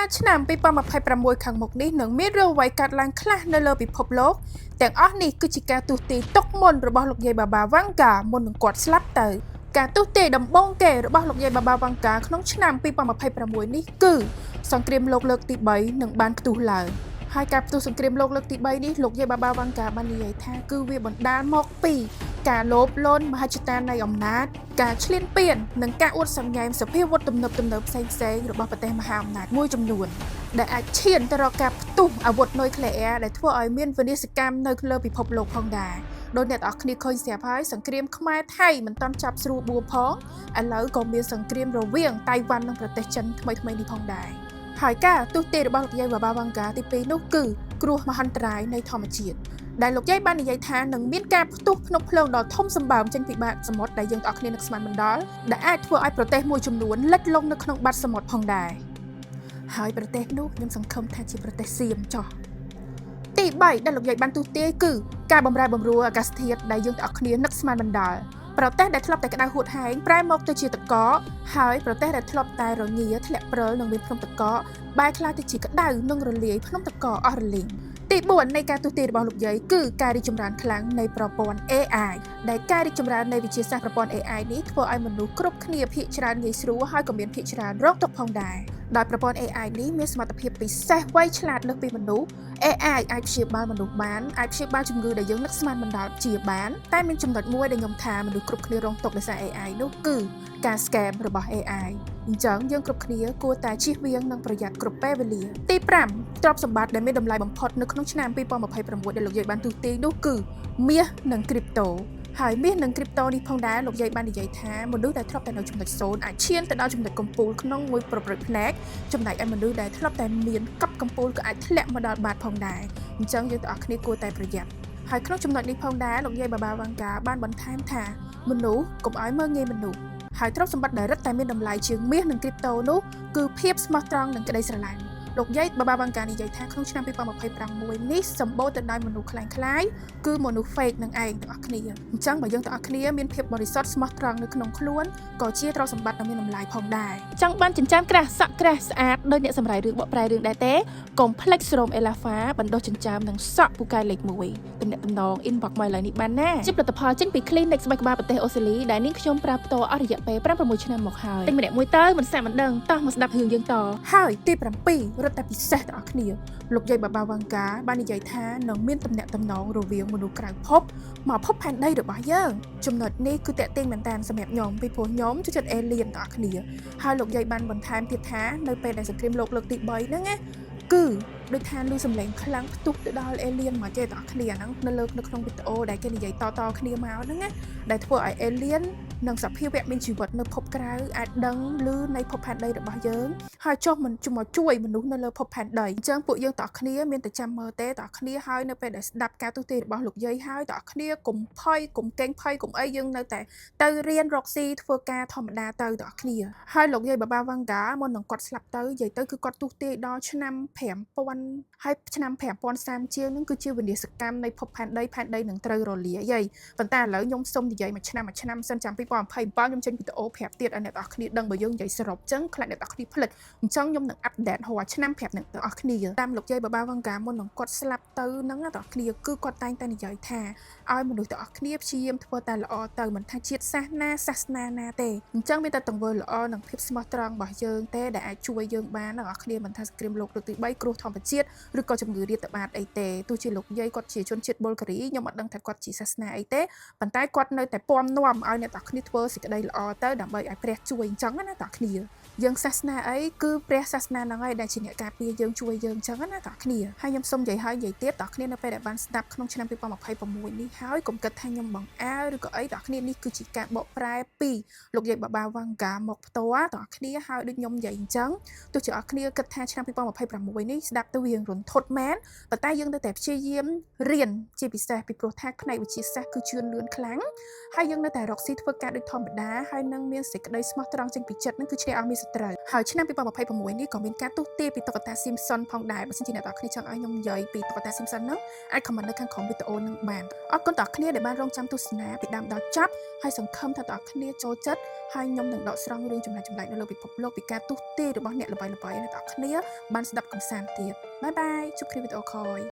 ឆ្នាំ2026ខាងមុខនេះនឹងមានរឿងអ្វីកើតឡើងខ្លះនៅលើពិភពលោកទាំងអស់នេះគឺជាការទស្សន៍ទាយទុកមុនរបស់លោកយាយបាបាវ៉ាងកាមុននឹងគាត់ស្លាប់ទៅការទស្សន៍ទាយដំបូងគេរបស់លោកយាយបាបាវ៉ាងកាក្នុងឆ្នាំ2026នេះគឺសង្គ្រាមលោកលើកទី3នឹងបានផ្ទុះឡើងហើយការផ្ទុះសង្គ្រាមលោកលើកទី3នេះលោកយាយបាបាវ៉ាងកាបាននិយាយថាគឺវាបណ្ដាលមកពីការលោភលន់មហិច្ឆតានៃអំណាចការឈ្លានពាននិងការអួតសម្ញែមសភាវុធទំនើបទំនើបផ្សេងៗរបស់ប្រទេសមហាអំណាចមួយចំនួនដែលអាចឈានទៅរកការផ្ទុះអាវុធនុយក្លេអ៊ែរដែលធ្វើឲ្យមានវិនាសកម្មនៅលើពិភពលោកផងដែរដោយអ្នកទាំងអស់គ្នាឃើញស្រាប់ហើយសង្គ្រាមខ្មែរថៃមិនទាន់ចាប់ស្រួលបួផងឥឡូវក៏មានសង្គ្រាមរវាងតៃវ៉ាន់និងប្រទេសចិនថ្មីៗនេះផងដែរហើយការទស្សន៍ទាយរបស់លោកយាយបាបាវ៉ាងកាទី2នោះគឺគ្រោះមហន្តរាយនៃធម្មជាតិដែលលោកយាយបាននិយាយថានឹងមានការផ្ទុះភ្នំភ្លើងដ៏ធំសម្បើមចេញពីបាតសមុទ្រដែលយើងទាំងអស់គ្នានឹកស្មានមិនដល់ដែលអាចធ្វើឲ្យប្រទេសមួយចំនួនលិចលង់នៅក្នុងបាតសមុទ្រផងដែរហើយប្រទេសនោះខ្ញុំសង្ឃឹមថាជាប្រទេសសៀមចោះទី3ដែលលោកយាយបានទស្សន៍ទាយគឺការបំរែបំរួលអាកាសធាតុដែលយើងទាំងអស់គ្នានឹកស្មានមិនដល់ប្រទេសដែលធ្លាប់តែក្តៅហួតហែងប្រែមកទៅជាទឹកកកហើយប្រទេសដែលធ្លាប់តែរងាធ្លាក់ព្រិលនិងមានភ្នំទឹកកកបែរក្លាយទៅជាក្តៅនិងរលាយភ្នំទឹកកកអស់រលីងទី4នៃការទស្សន៍ទាយរបស់លោកយាយគឺការរីកចម្រើនខ្លាំងនៃប្រព័ន្ធ AI ដែលការរីកចម្រើននៃវិទ្យាសាស្ត្រប្រព័ន្ធ AI នេះធ្វើឲ្យមនុស្សគ្រប់គ្នាភាគច្រើនងាយស្រួលហើយក៏មានភាគច្រើនរងទុក្ខផងដែរដោយប្រព័ន្ធ AI នេះមានសមត្ថភាពពិសេសវៃឆ្លាតលើសពីមនុស្ស AI អាចព្យាបាលមនុស្សបានអាចព្យាបាលជំងឺដែលយើងនឹកស្មានមិនដល់ព្យាបានតែមានចំណុចមួយដែលខ្ញុំថាមនុស្សគ្រប់គ្នារងទុក្ខដោយសារ AI នោះគឺការ scam របស់ AI អញ្ចឹងយើងគ្រប់គ្នាគួរតែជៀសវាងនិងប្រយ័ត្នគ្រប់ពេលវេលាទី5ទ្រព្យសម្បត្តិដែលមានតម្លៃបំផុតនៅក្នុងឆ្នាំ2026ដែលលោកយាយបានទស្សន៍ទាយនោះគឺមាសនិង crypto ហើយមាសនិង crypto នេះផងដែរលោកយាយបាននិយាយថាមនុស្សដែលធ្លាប់តែនៅចំណុច0អាចឈានទៅដល់ចំណុចកំពូលក្នុងមួយប្រព្រឹត្តភ្នែកចំណែកឯមនុស្សដែលធ្លាប់តែមានកប់កំពូលក៏អាចធ្លាក់មកដល់បាតផងដែរអញ្ចឹងយើងទាំងអស់គ្នាគួរតែប្រយ័ត្នហើយក្នុងចំណុចនេះផងដែរលោកយាយបាបាវ៉ាងកាបានបន្ថែមថាមនុស្សកុំឲ្យមើលងាយមនុស្សហើយទ្រព្យសម្បត្តិដែលរឹតតែមានតម្លៃជាងមាសនិង crypto នោះគឺភាពស្មោះត្រង់និងក្តីស្រឡាញ់លោកយាយបាបាវ៉ាងកានិយាយថាក្នុងឆ្នាំ2026នេះសម្បូរទៅដោយមនុស្សក្លែងៗគឺមនុស្ស fake នឹងឯងទាំងអស់គ្នាអញ្ចឹងបើយើងទាំងអស់គ្នាមានភាពបរិសុទ្ធស្មោះត្រង់នៅក្នុងខ្លួនក៏ជាទ្រព្យសម្បត្តិដ៏មានតម្លៃផងដែរចង់បានចិញ្ចើមក្រាស់សក់ក្រាស់ស្អាតដោយអ្នកសម្រាយរឿងបកប្រែរឿងដែរទេកុំភ្លេចស្រោមអេឡាហ្វាបណ្ដុះចិញ្ចើមនិងសក់ពូកែលេខ1ទំនាក់ទំនង inbox មកឥឡូវនេះបានណាជាផលិតផលចេញពី Clinic ស្បែកក្បាលប្រទេសអូស្ត្រាលីដែលនាងខ្ញុំប្រើផ្ទាល់អស់រយៈពេល5 6ឆ្នាំមកហើយទិញម្នាក់មួយទៅមិនសាក់មិនដឹងតោះមកស្ដាប់រឿងយើងតហើយទី7រឹតតែពិសេសទាំងអស់គ្នាលោកយាយបាបាវ៉ាងកាបាននិយាយថានឹងមានទំនាក់ទំនងរវាងមនុស្សក្រៅភពមកភពផែនដីរបស់យើងចំណុចនេះគឺតាក់ទាញមែនតើសម្រាប់ខ្ញុំពីព្រោះខ្ញុំចូលចិត្ត alien ទាំងអស់គ្នាហើយលោកយាយបានបន្ថែមទៀតថានៅពេលដែលសង្គ្រាមលោកលើកទី3ហ្នឹងណាគឺដូចថាលឺសំឡេងខ្លាំងផ្ទុះទៅដល់ alien មកចេះទាំងអស់គ្នាហ្នឹងនៅលើនៅក្នុងវីដេអូដែលគេនិយាយតៗគ្នាមកហ្នឹងណាដែលធ្វើឲ្យ alien និងសភាវៈមានជីវិតនៅភពក្រៅអាចដឹងឮនៃភពផែនដីរបស់យើងហើយចុះមិនមកជួយមនុស្សនៅលើភពផែនដីអញ្ចឹងពួកយើងទាំងអស់គ្នាមានតែចាំមើលទេទាំងអស់គ្នាហើយនៅពេលដែលស្ដាប់ការទស្សន៍ទាយរបស់លោកយាយហើយទាំងអស់គ្នាកុំភ័យកុំកេងភ័យកុំអីយើងនៅតែទៅរៀនរកស៊ីធ្វើការធម្មតាទៅទាំងអស់គ្នាហើយលោកយាយបាបាវ៉ាងកាមុននឹងគាត់ស្លាប់ទៅនិយាយទៅគឺគាត់ទស្សន៍ទាយដល់ឆ្នាំ5000ហើយឆ្នាំ5030ជាងហ្នឹងគឺជាវិនាសកម្មនៃភពផែនដីផែនដីនឹងត្រូវរលាយប៉ុន្តែឥឡូវខ្ញុំសុំនិយាយមួយឆ្នាំមួយឆ្នាំសិនចាំ2027ខ្ញុំចេញវីដេអូប្រាប់ទៀតឲ្យអ្នកទាំងអស់គ្នាដឹងបើយើងនិយាយសរុបចឹងខ្លាចអ្នកទាំងអស់គ្នាភ្លេចអញ្ចឹងខ្ញុំនឹង update រាល់ឆ្នាំប្រាប់អ្នកទាំងអស់គ្នាតាមលោកយាយបាបាវ៉ាងកាមុននឹងគាត់ស្លាប់ទៅហ្នឹងអ្នកទាំងអស់គ្នាគឺគាត់តែងតែនិយាយថាឲ្យមនុស្សទាំងអស់គ្នាព្យាយាមធ្វើតែល្អទៅមិនថាជាតិសាសន៍ណាសាសនាណាទេអញ្ចឹងមានតែទង្វើល្អនិងភាពស្មោះត្រង់របស់យើងទេដែលអាចជួយយើងបានអ្នកទាំងអស់គ្នាមិនថាសង្គ្រាមលោកលើកទី3គ្រោះធម្មជាតិឬក៏ជំងឺរាតត្បាតអីទេទោះជាលោកយាយគាត់ជាជនជាតិប៊ុលហ្គារីខ្ញុំអត់ដឹងថាគាត់ជាសាសនាអីទេប៉ុន្តែគាត់នៅតែពំនាំឲ្យអ្នកទាំងអស់គ្នាធ្វើសេចក្តីល្អទៅដើម្បីឲ្យព្រះជួយអញ្ចឹងណាទាំងអស់គ្នាយើងសាសនាអីគឺព្រះសាសនាហ្នឹងហើយដែលជាអ្នកការពារយើងជួយយើងអញ្ចឹងណាទាំងអស់គ្នាហើយខ្ញុំសូមនិយាយហើយនិយាយទៀតទាំងអស់គ្នានៅពេលដែលបានស្ដាប់ក្នុងឆ្នាំ2026នេះហើយកុំគិតថាខ្ញុំបង្អើឬក៏អីទាំងអស់គ្នានេះគឺជាការបកប្រែពីលោកយាយបាបាវ៉ាងកាមកផ្ទាល់ទាំងអស់គ្នាហើយដូចខ្ញុំនិយាយអញ្ចឹងទោះជាអស់គ្នាគិតថាឆ្នាំ2026នេះស្ដាប់ទៅវារន្ធត់មែនប៉ុន្តែយើងនៅតែព្យាយាមរៀនជាពិសេសពីព្រោះថាផ្នែកវិទ្យាសាស្ត្រគឺជឿនលឿនខ្លាំងហើយយើងនៅតែរកស៊ីធ្វើការដូចធម្មតាហើយនឹងមានសេចក្តីស្មោះត្រង់ចេញពីចិត្តនឹងគឺឈ្នះអស់មានស ត្រូវហើយឆ្នាំ2026នេះក៏មានការទស្សន៍ទាយពីតុក្កតា Simpson ផងដែរបើសិនជាអ្នកទាំងអស់គ្នាចង់ឲ្យខ្ញុំនិយាយពីតុក្កតា Simpson ហ្នឹងអាច comment នៅខាងក្រោមវីដេអូហ្នឹងបានអរគុណដល់អ្នកគ្នាដែលបានរងចាំទស្សនាពីដើមដល់ចប់ហើយសង្ឃឹមថាអ្នកគ្នាចូលចិត្តហើយខ្ញុំនឹងដកស្រង់រឿងចម្លែកៗនៅលើពិភពលោកពីការទស្សន៍ទាយរបស់អ្នកល្បីៗឲ្យអ្នកទាំងអស់គ្នាបានស្ដាប់កម្សាន្តទៀត bye bye ជួបគ្នាវីដេអូក្រោយ។